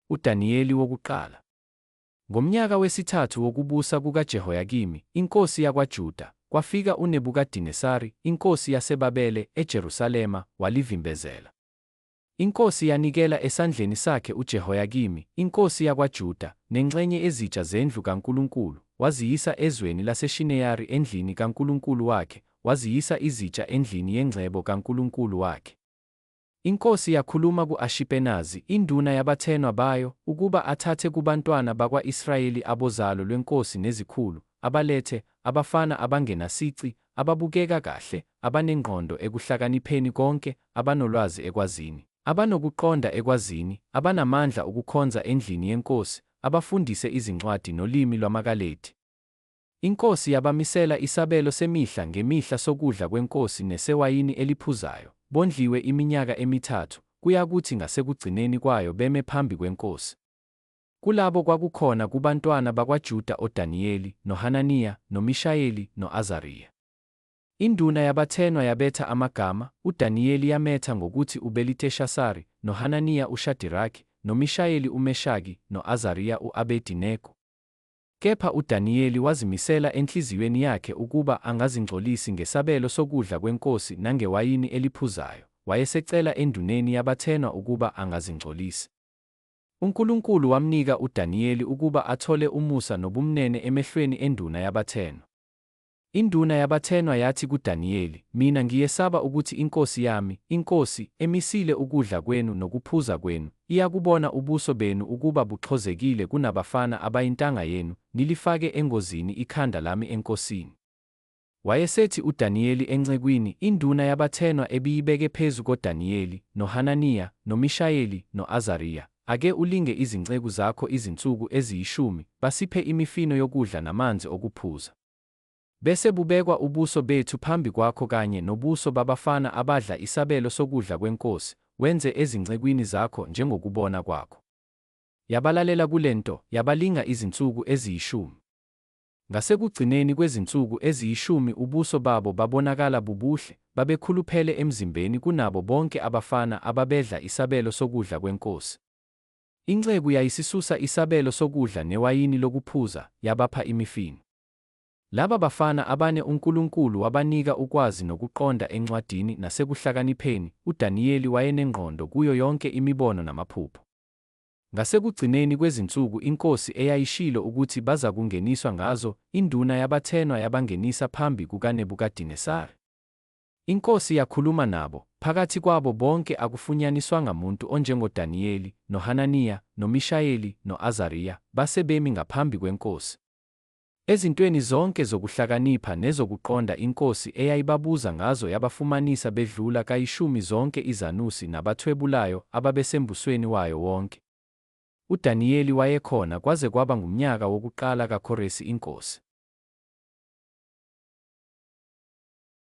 UDaniyeli wokuqala. Ngomnyaka wesithathu wokubusa kukaJehoyakimi, inkosi yakwaJuda, kwafika uNebukadinesari, inkosi yaseBabele, eJerusalema, walivimbezela. Inkosi yanikela esandleni sakhe uJehoyakimi, inkosi yakwaJuda, nengxenye yezitsha zendlu kaNkulunkulu, waziyisa ezweni laseShineyari endlini kankulunkulu wakhe, waziyisa izitsha endlini yengcebo kankulunkulu wakhe. Inkosi yakhuluma ku-Ashipenazi, induna yabathenwa bayo, ukuba athathe kubantwana bakwa-Israyeli abozalo lwenkosi nezikhulu, abalethe, abafana abangenasici, ababukeka kahle, abanengqondo ekuhlakanipheni konke, abanolwazi ekwazini, abanokuqonda ekwazini, abanamandla ukukhonza endlini yenkosi, abafundise izincwadi nolimi lwamaKaledi. Inkosi yabamisela isabelo semihla ngemihla sokudla kwenkosi nesewayini eliphuzayo, bondliwe iminyaka emithathu, kuyakuthi ngasekugcineni kwayo beme phambi kwenkosi. Kulabo kwakukhona kubantwana bakwaJuda oDaniyeli, noHananiya, noMishayeli, no-Azariya. Induna yabathenwa yabetha amagama, uDaniyeli yametha ngokuthi uBeliteshasari, noHananiya uShadiraki, noMishayeli uMeshaki, no-Azariya u-Abedi Nego. Kepha uDaniyeli wazimisela enhliziyweni yakhe ukuba angazingcolisi ngesabelo sokudla kwenkosi nangewayini eliphuzayo, wayesecela enduneni yabathenwa ukuba angazingcolisi. UNkulunkulu wamnika uDaniyeli ukuba athole umusa nobumnene emehlweni enduna yabathenwa. Induna yabathenwa yathi kuDaniyeli, Mina ngiyesaba ukuthi inkosi yami, inkosi, emisile ukudla kwenu nokuphuza kwenu, iyakubona ubuso benu ukuba buxhozekile kunabafana abayintanga yenu, nilifake engozini ikhanda lami enkosini. Wayesethi uDaniyeli encekwini induna yabathenwa ebiyibeke phezu koDaniyeli, noHananiya, noMishayeli, no-Azariya, Ake ulinge izinceku zakho izinsuku eziyishumi, basiphe imifino yokudla namanzi okuphuza. Bese bubekwa ubuso bethu phambi kwakho kanye nobuso babafana abadla isabelo sokudla kwenkosi, wenze ezincekwini zakho njengokubona kwakho. Yabalalela kule nto, yabalinga izinsuku eziyishumi. Ngasekugcineni kwezinsuku eziyishumi ubuso babo babonakala bubuhle, babekhuluphele emzimbeni kunabo bonke abafana ababedla isabelo sokudla kwenkosi. Inceku yayisisusa isabelo sokudla newayini lokuphuza, yabapha imifino. Laba bafana abane uNkulunkulu wabanika ukwazi nokuqonda encwadini nasekuhlakanipheni, uDaniyeli wayenengqondo kuyo yonke imibono namaphupho. Ngasekugcineni kwezinsuku inkosi eyayishilo ukuthi bazakungeniswa ngazo, induna yabathenwa yabangenisa phambi kukaNebukadinesari. Inkosi yakhuluma nabo, phakathi kwabo bonke akufunyaniswanga muntu onjengoDaniyeli, noHananiya, noMishayeli, no-Azariya, base bemi ngaphambi kwenkosi. Ezintweni zonke zokuhlakanipha nezokuqonda inkosi eyayibabuza ngazo yabafumanisa bedlula kayishumi zonke izanusi nabathwebulayo ababesembusweni wayo wonke. UDaniyeli wayekhona kwaze kwaba ngumnyaka wokuqala kaKoresi inkosi.